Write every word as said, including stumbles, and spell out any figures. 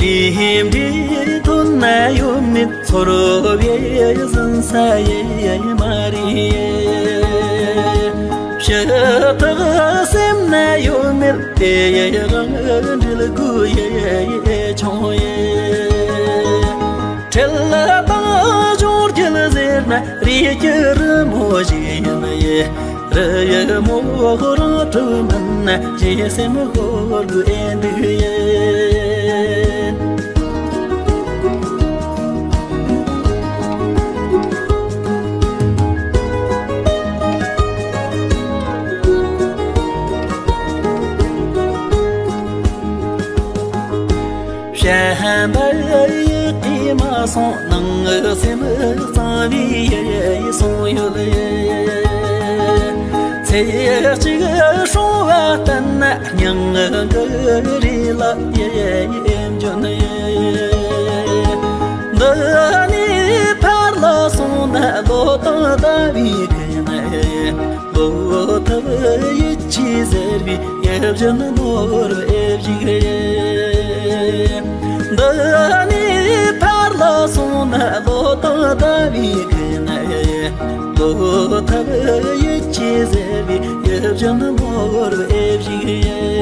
ཨེ་འདྲའི་ཐོན་ན་ཡོད་མེད་ཚོར་བའི་ཟིན་ས་ཡེ་མ་རེད། ཕྱི་ཐག་སེམས་ན་ཡོད་མེད་དེ་ཡེ་རང་འབྲེལ་དགོས་ཡེ་ཆུང་ཡེ། ཁྲེལ་དང་སྦྱོང་རྒྱུ་ཟེར་ན་རིགས་ཀྱི་རི་མོ་ཞིག་ཡིན་ཡེ། རི་ཡི་མོ་རང་གྲུབ་མིན་ན་ཅི་སེམས་ཤོར་དགོས་འདུག་ཡེ། བྱམས་པ་ཡི་གེ་མ་སོང་ནང་སེམས་གཙང་བའི་ཡེ་སོང་ཡོད་ལེ། ཚེ་གཅིག་སྲུང་བ་ལྟར་ན་སྙིང་གི་རི་ལ་ཡེ་འཇོན་ཡེ། འདི་ནས་ཕར་ལ་སོང་ན་ལོ་དང་ཟླ་བའི་གི་ཡིན། ལོ་ཐབས་ཡིད་ཆེས་ཟེར་བའི་ཡིད་བཞིན་ནོར་བུ་ཞིག་ཡིན། འདི་ནས་ཕར་ལ་སོང་ན་ལོ་དང་ཟླ་བའི་གི་ཡིན། ལོ་ཐབས་ཡིད་ཆེས་ཟེར་བའི་ཡིད་བཞིན་ནོར་བུ་ཞིག་ཡིན།